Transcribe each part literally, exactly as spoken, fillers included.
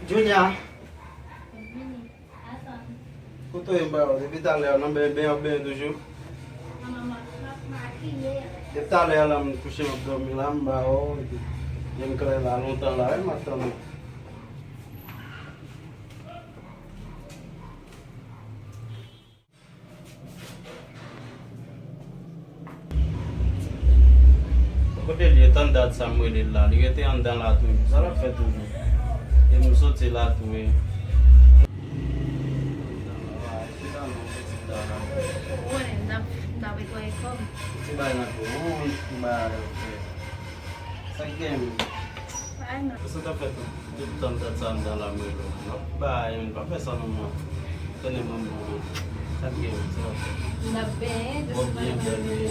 Julia. Kote w ye m ba w? Depi talè a, nan benyen, benyen, w ap benyen toujou? Depi talè a, la, m kouche, m ap dòmi la, m ba w, epi je m klè la, lontan la, wi, m ap tann ou. Kote l ye? Tann dat sa m rele l la. Li rete anndan la toujou. Sa l ap fè toujou? E m soti la tou, wi. Ou konnen, m t ap, m t ap netwaye kò m. Ti bagay nan kou, yon ti bagay yo fè. Sa k gen menm? Pa gen anyen. Sa w t ap fè tout, tout tan dat sa anndan la m rele w. M ap bay, m pa fè sa non, man. Konnen manman. Sa k gen menm, sa w ap fè? M ap benyen, w ap byen bèl, wi.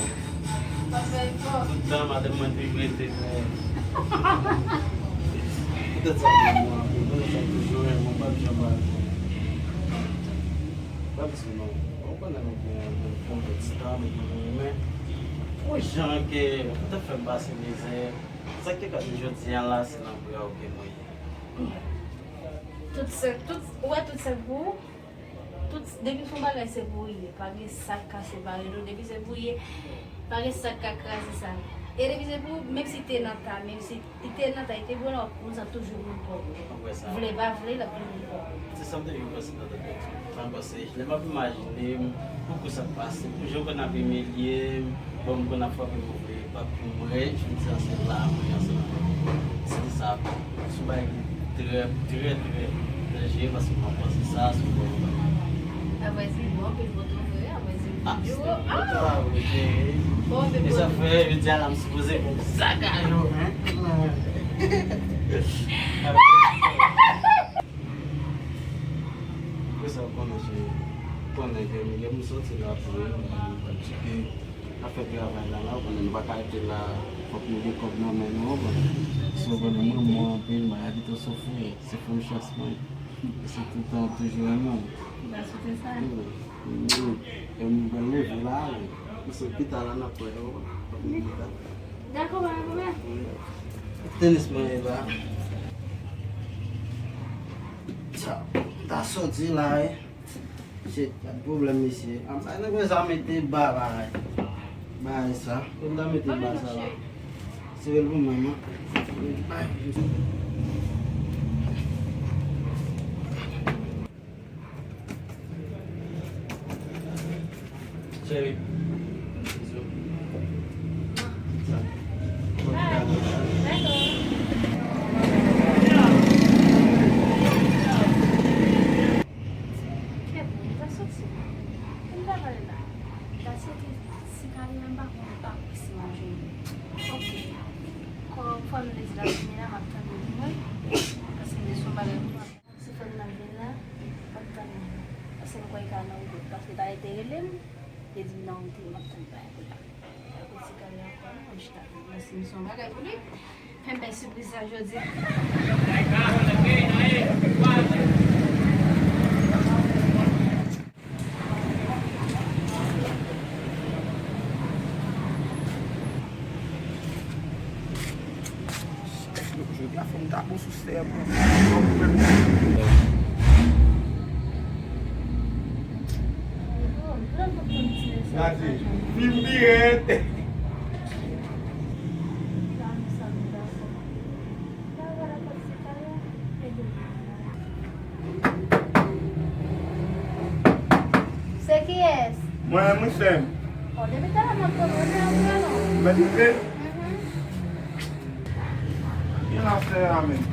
M ap fè efò. Tout tan madanm mwen te vle te fè. Poutèt sa m renmen w anpil, konnen sa m toujou renmen w, m p ap janm pa renmen w. Pa bezwen non. Ou konnen nou gen, gen konpèt tan, nou gen renmen. Yon jan ke ou te fè m pase mizè. Sa k te ka di jodi a la, se nan bra w ke mwen ye. Tout sèk, tout, ou wè tout sèk pou ou. Tout, depi se yon bagay se pou ou ye. Pa gen sa k ka separe nou. Depi se pou ou ye, pa gen sa k ka kraze sa. E depi se pou ou, menm si te nan ta, menm si li te nan ta, li te bon, nou sa toujou moun pòv. Vle pa vle, l ap toujou moun pòv. Se sa m te jis panse nan tèt mwen. Mwen panse, lè m ap imajine m, pou kou sa k pase, pou jan w konn ap imilye m, bon, m konn ap frape move pa pou mwen, jodi a se la mwen ansanm avèk ou. Se te sa, se yon bagay ki trè, trè, trè danjere, paske mwen panse sa, se yon bon bagay. Apre, se bon, anpil foto vre, apre, se Ah, video. Ah! Bon, e sa fè, jodi a la, m sipoze fè sa gayo, hein? Pou sa, w konnen, se, konnen ke lè m soti la, pou mwen, mwen, mwen, mwen, mwen, N ap fè travay la, la, ou konnen nou pa ka rete la, fòk nou gen kòb nan men nou, ou konnen. So, ou konnen, mwen, mwen, anpil, maladi tou soufri, se fanm chans mwen. Se tout tan, toujou renmen w. Ou pa soute sa? Wi, wi. E m pral leve la, wi. Se pita la, n ap wè, ou konnen, fòk nou pita. Dakò, pa gen pwoblèm. Wi. Tenis mwen ye la. Sa, ta soti la, wi. Shit, pa gen pwoblèm, mesye. Anba nan grenn sa mete ba bagay. Bagay sa. Pou m ta mete ba sa la. Sere l pou mwen, non. Cheri. Bisou. Sa. Kèt, mwen ta soti. Mwen ta pale la. Mwen ta soti si kalè a, m pa konn, m pa kwè si m ap jwenn li. Ok. Kò, fò nou rete la, men la, m ap tann li, wi. Paske m te sou bagay pou m ap, si fò m nan vin la, m ap tann li. Paske m kwè li ka nan wout, paske talè te rele m, li di m nan wout, m ap tann bagay pou la. Apre ti kalè a, m chita, mwen si m se yon bagay pou li. Fè m bay sipriz sa jodi a. Jodi a fò m ta bon sou sè a pou m. Gade, fim dirèk. Se kiyès? Mwen, mwen sè m. Bon, depi talè m ap tann ou, ou pa antre non. Mwen antre? Mhm. Ki la sè a menm?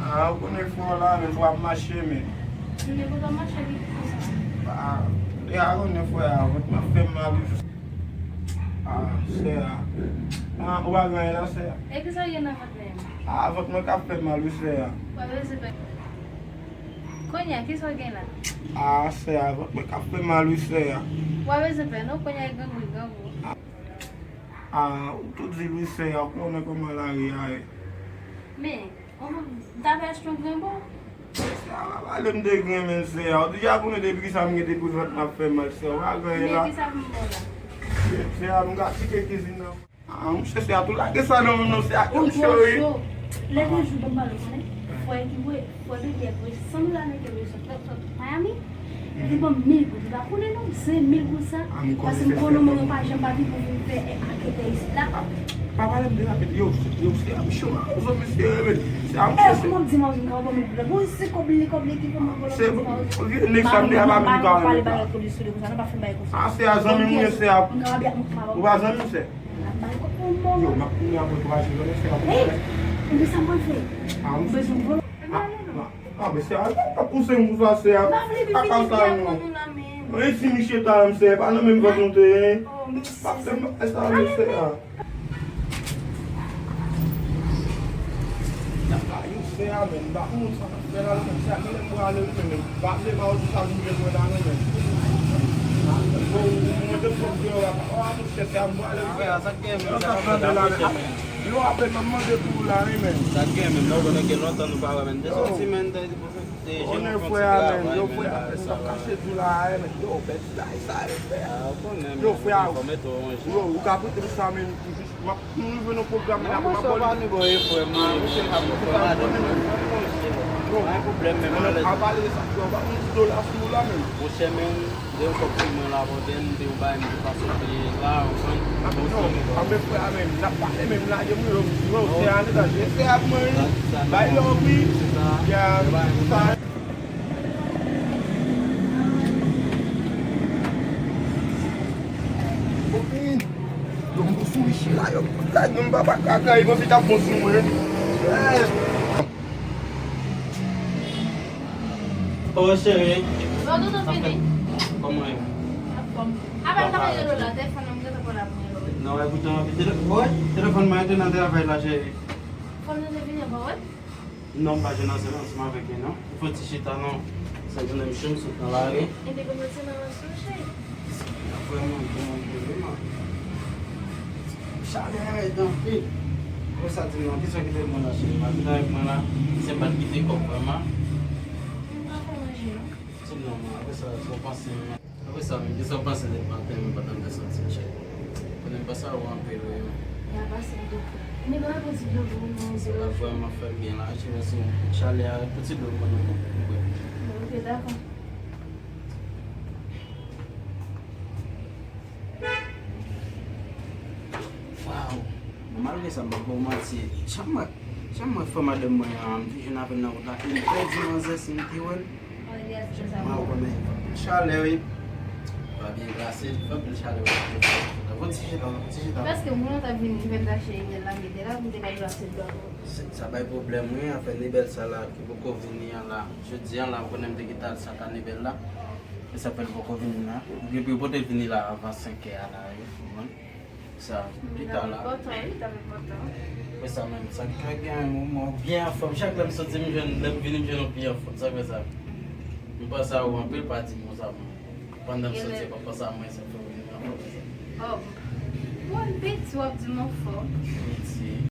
A, ou konnen frè w la menm, w ap mache men. Jounen kote w ap mache, li konsa. A, deja konnen frè a, vant mwen ap fè m mal wi. A, sè a. A, ou pa gen anyen la, sè a? E kisa w gen nan vant menm? A, vant mwen k ap fè m mal wi, sè a. W ap bezwen pè. Kounye a, kisa w gen la? A, sè a, vant mwen k ap fè m mal wi, sè a. W ap bezwen pè non, kounye a, grangou, grangou. A, ou tou di l wi, sè a, ou konnen kòman lari a ye. Men, ou ta vle achte yon grenn bon? Sè a, pa pale m de grenn, men sè a, ou deja konnen depi kisa m gen depi vant m ap fè m mal, sè a, ou pa gen anyen la. Men kisa pou m ba w la? Sè a, m ka kite kizin nan. A, monchè, sè a, tou lage sa nan men m non, sè a, konn cho wi. Lè gen jou ban m pale, ou konnen. Frè ki voye, frè Bedi voye san dola nan kè l sot, sot, sot Miami. Li ban m mil goud. Li pa konnen non, se mil goud sa. Paske m konnen mwen pa janm pa vin pou vin fè anketè isit la. Pa pale m de rapid. Yo, yo, se a misye, ou zòt mesye, men. Se a misye, se. Kòman m di mwen vin ka ban mil goud la? Bon, se kòb li, kòb li ki fè mwen vòlò. Se vye nèg sa m de a pa vin ka ban mil goud la. A, se a zanmi m ou ye, se a. Ou pa zanmi m, se. Yo, m ap kouri apre twa jou, lè se ap. Hey! Epi sa mwen fè? Ah, m bezwen vòlò. Ah, ah, ah, men se a, pa pouse m pou sa, se a. Kaka sa, non. Anyen si misye ta, m se pa nan menm vant nou te ye. Pa fè m sa, men se a. Kaka yo, se a, men. M pa konn sa. Fè la, men, sa, men, lè m prale, wi, men, men, pa vle pa w di sa, m vle mwen la, non, men. Bon, mwen te fòk di w la, pa, a, monchè, se a m prale, wi, men. Sa k gen, men, sa k gen, men. Yo, apèn m ap mande pou w la, wi, men. Sa k gen, men, non, konnen gen lontan nou pa wè, men. Te soti, men, te, te, te, konnen, frè a, men, yo, frè a, men, m ap kache di w la, men, yo, bèl bagay sa, yo, frè a. Yo, frè a, yo, ou ka prete m sa, men, pou jis, m ap Nou rive nan pwogram men apre m ap ba w li. Non, monchè, pa ni bon, e frè m, monchè, pa ni bon, frè m, pa ni bon, monchè. Pa gen pwoblèm, men malè. An pale de sa, frè, w pa yon ti dola sou ou la, men. Monchè, men, de yon kòb sou mwen la, bon, de m, de yon bagay, m te pase peye la, ou konprann? Non, a, men frè a, men, n ap pale, men, m lage m, yo, yo, se a, nèg la, je se ap mwen, wi. Bay love, wi. Ya, sa. Yo, m sou Richi la, yo, gad, m pa, pa ka, ka, yo, anvi t ap bon sou mwen. Oh, cheri. Bon, nou, nou vini. Kòman e? Anfòm. Apa, m ta pale de la, telefòn nan, m gentan pale avè w. Non, e poutan, telefòn, wi, telefòn mwen te nan travay la, cheri. Fò nou te vini ankò, wi. Non, m pa jwenn ansanm, ansanm avèk li, non. Fò ti chita, non. Sa jounen m cho, m sot nan lari. Epi kòman se nan ranch ou, cheri? Sa vrèman bon anpil, wi, man. Chalè a rèd anpil. Ou sa di m non, kisa ki te bon la, cheri? Pa vin avèk mwen la, se m pa t kite kòb vrèman. M pa fè manje, non. Di m non, man. Apre sa, se w panse, man. Apre sa, men, kisa w panse de maten, men pandan m te soti, cheri? Konnen m panse a ou anpil, wi, men. Ya pase m tou. Men pa pran ti dlo pou mwen, se pa vrèman fè m byen la, cheri, paske chalè a, pou ti dlo pou mwen, non, mwen. Bon, ok, dakò. Waw! Bon, malgre sa, m p ap ba w manti. Chak mwen, chak mwen fè madanm mwen an, m te jwenn avè l nan wout la, e m pèdi manzè si m te wè l. Mwen ou konnen, anpil chalè, wi. Pa byen glase, anpil chalè, wi. Fò ti chita, fò ti chita. Paske moun an t ap vin, li fè m tache imèl la, mete la, m te bay glase dlo. Sa bay pwoblèm, wi, afè Nibèl sa la, ki poko vini an la. Jodi an la, ou konnen m te kite al sa ka Nibèl la. E sa fè l poko vini la. Depi ou pote vini la avan senkè a la, wi, ou konprann? Sa, pita la. Li t ap enpòtan, wi, li t ap enpòtan. Fè sa menm, sa k ka gen yon moman byen anfòm. Chak lè m soti, m jwenn, lè m vini, m jwenn ou pi anfòm. Sa k fè sa. M panse a ou anpil, pa di m konsa, mwen. Pandan m soti, pa panse a mwen, sa fè w vini anfòm konsa. Oh, bon, piti, w ap di m anfòm. Piti.